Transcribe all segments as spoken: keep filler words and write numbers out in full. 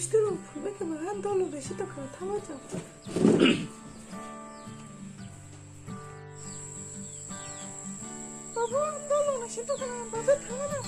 Mister Rong phulbai khe mahan dolo resi to khana thangma chang. Babu, ang dolo resi to khana babu thangma na.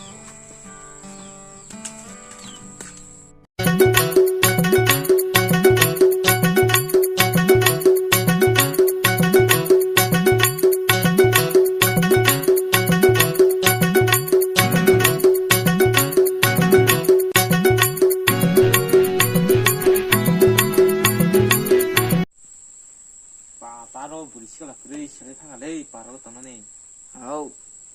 Ba, taro buri sikla kwrwi swrwi thangale paro tongnani. Hau,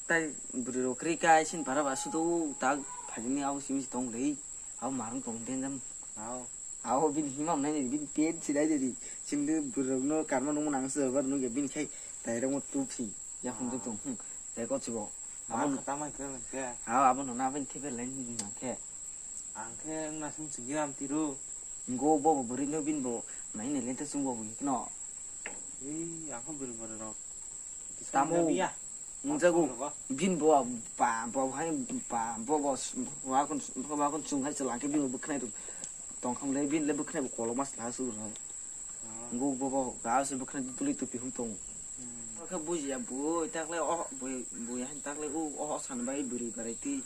tai buri rok kwrwi kai sin para ba sudo tak phagini au simi tong le. Au marung tong den jam. Hau. Au bin himam nai bini pen sinai de di. Sindi buri rok no karma nung nang se bar nung ya bin khai tai rok mo tu phi. Ya hum tu tu. Hum. Tai ko chibo. Abo Abo no- kata mai khe lang khe. Hau, abo no na bin thibe len nang khe. Ang khe wngna sung sigi ram tiro. Ngo bo bo bwrwi no bin bo nai nai lente sung bo bo hikno. Ei, ang kho bwrwi bwrwi rok. Tamo Biya. Wngjago. Ang kho bin bo ba bo hai ba bo bo s-, wa kon wa kon sung hai chwla khe bin bo bwkhnai rok tong kham le bin le bwkhnai bo kolok mas la su ro. Ah. Ngo bo bo ga se bwkhnai tuli tupi hum tong. Hmm. Khe bujiya bo takle o bo bo ya takle o o san bai bwrwi barai ti.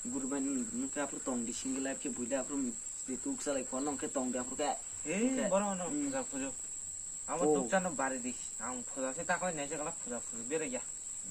Gurbai nung nung khe aphuru tong di single life khe buida aphuru je tuk salai kho nong khe tong di aphuru khe. Ei, Nung khe. Borok no Hmm. Puja pujo. Amo Oh. Tuk chano bari di. Ang puja se takoi nai se kala puja pujo bere ya.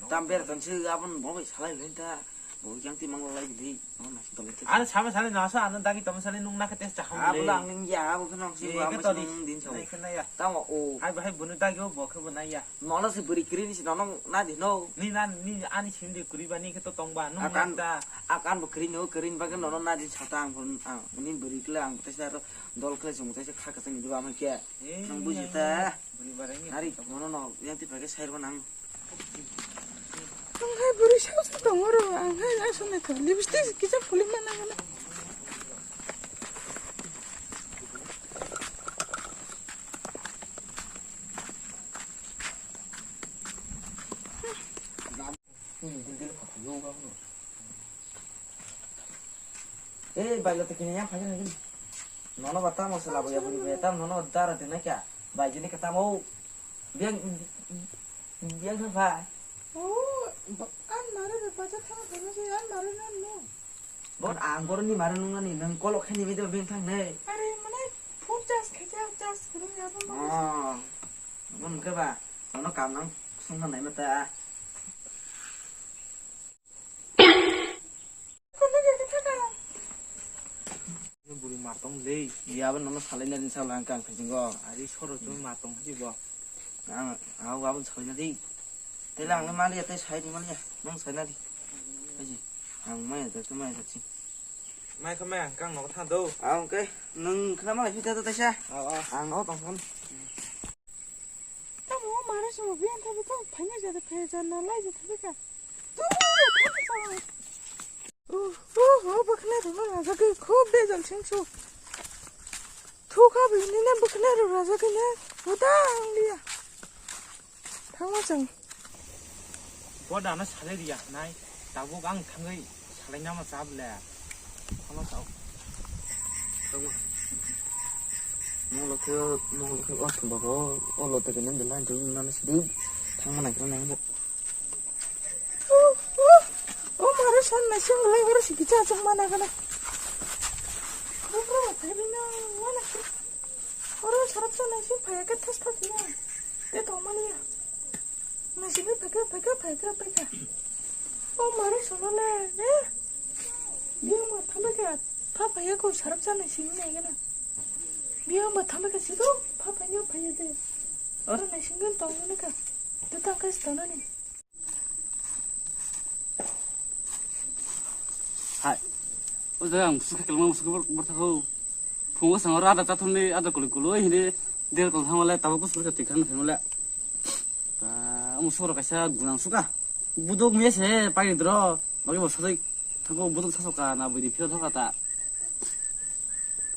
Tam bere tan se abon bo bai salai lenta. Bo yang ti mang lai di. Oh, nasi tole te. Ano sama sale nasa ano dagi tamo sale nung nakhe tes chakam Ah, le. Bula ang ning ya, abo khe nong si Ye, bo ke amo toli. Sing din sa. Nai khe nai ya. Tamo o. Hai bahai bunu dagi o bo khe bo nai ya. Nono se bwrwi kwrwi ni se nono na di no. Ni na ni ani sim de kwrwi ba ni khe to tong ba nung Akan na ta. Akan bo kwrwi no kwrwi ni bagwi nono na di sata ang phun ang ni bwrwi kle ang tesa ro dol kle sung tesa kha kha sing di ba mai khe. Eh, nung buji ya, ta. Ya. Bwrwi ba reng ya. Nari nono no yang ti phai khe sai ro nang. Ang hai bwrwi sa sa tong ro ang hai asone to lipstick kisa phuli mana mana. Eh, bailo to kini yang phai nang. Nono bata mo sala boya buri be tam nono dara de na kya? Bai jini kata mo. Biang biang kha pha. Oh, an mare be bacha thang thang se an mare na no. Bon ang gor ni mare nung ni nang kolok khe ni be biang thang ne. Are mane phone charge khe charge khe ya ba ma. Oh. Bon ke ba. Nono kam nang sung nai mata. Buri matong le. Iya, abo nono salai na din sa lang kang kajingo. Ari soro tu matong si bo. Ang, ang abo salai na di. Tela ang mali ya, tei sai di mali ya. Nong sai na di. Aji. Ang mai da tu mai da si. Mai kha mai ang kang no tha do. Ang ke nung khna mai phi da ta sa. Aw, aw. Ang no tong kon. Tamo mare song biyan thabi tong phanya jada phaya jana lai jada thabi ka. Tu thabi ka. Uh, uh, uh, bakna rung na raja ke khub bejal sing su. Thu ka bi ni na bakna rung raja ke na. Uta ang liya. Thangma chang. Bo dana sale riya nai. Tabuk ang thangwi salaina ma chap le. Ano chao. Tama. Molo khe, molo khe, o thumba ko, o lo teke nang de line tu nang sidi. Thangma nang kra nang bo. O, o, o mare son na sing lai oro sigi cha chang mana kana. Bro, thabi na mana. Oro sarap sa naising phaiya khe thas thas ya. Te tongmani ya. Naising phai khe, phai khe, phai khe, phai khe. O mare sono le, eh? Biya ma thambai kha, pha phaiya ko sarap sa naising nai gana. Biya ma thambai kha sido, pha phaiya phaiya de. Oro naising gan tong gana kha. Tu tang kha si tong nani. Hai. O jaga ang musuka kelma musuka bor bor thakho. Phungo sangora ada chathumni ada kuli kuli hini del tong thangmale tabuk kusur ka tikhan thangmale. Ta musuk rok kaisa gunang suka. Buduk mese pai dro. Bagi bo sajai thango buduk sasoka na bini phiro thoka ta.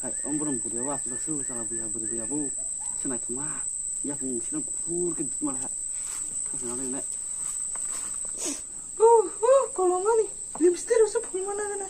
Hai, om borong buri abo aswk su sala buya buri buya bo. Senai thuma. Ya phung sinang kuphur ke dukma ha. Thang sinang ne. Uh, uh, kolongani. Lipstick rok se phungma nangana.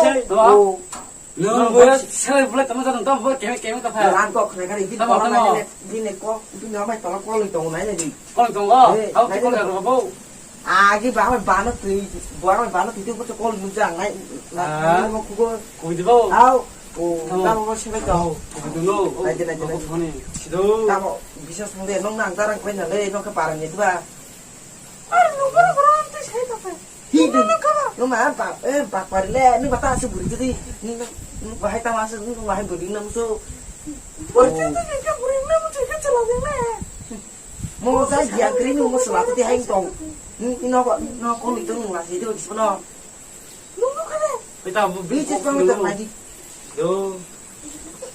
Sai, to. Oh. Nwng bo selai bulai tamo jadong, tamo bo kemi, kemi ta phai. Ran kok khna gari, bin Tamo, kola tamo. nai le, bin le kok, bin amai tola kol tongo nai le di. Kol tongo? Eh, Tamo nai kol le. Tongo bo. Agi ba amai bano twi, bo amai bano twi, twi bo kol nujang nai, Ah. nai mo kugo. Kubi di bo. Au, o, Tamo. Tamo bo selai to. Kubi di no. Nai di, nai di, nai di. Kubi di. Sido. Tamo, bisa sungde, nong nang tarang kwen na le, nong ke parang ni tuba. Ar nong bara bara twi sai ta phai. Hi, Nung nung kaba. Nung ma ba, eh, ba pari le, nung ba ta su buri jadi. Nung, nung ba hai ta ma su, nung ba hai buri nam su. Buri jadi ni ka buri nam su ka chala ding le. Mo sa ya kri nung mo sala tu ti hai tong. Nung, nung ko, nung ko ni tu nung la si tu di sono. Nung nung kaba. Pita bu Bi ches pang ta ma di. Do.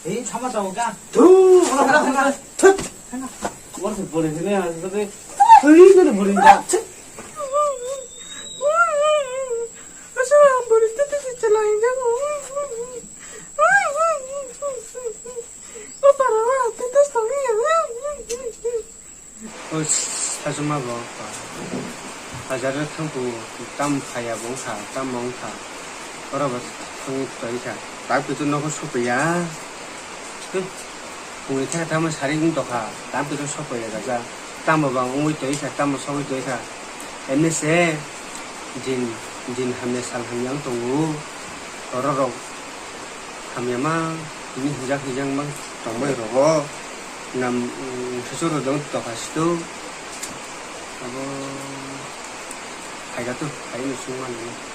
Eh, sama tau ka. Tu, mana, mana, mana. Tut. Mana se buri sini ya, tapi. Hei, mana buri ka. Asa ang buri tete se chalai jago. O para wa tete stongi ya. Oi, sasuma bo. Bazar o thangphuru tam phaiya bo wngkha, tam bo wngkha. Oro bo thangwi toi kha. Tak pitu nogo sopaiya. Twi. Phungni theka thangma sari wng tokha. Tak pitu sopaiya jaga. Tamo bang wngwi toi kha, tamo sogwi toi kha. Emni se din, din hamya sal hamya wng tongo. Oro rok hamya ma hini hijak hijak ma tongbai rogo. Nam, mm, sosoro dong tokha situ. Abo phaikha tu, phaino sung mani.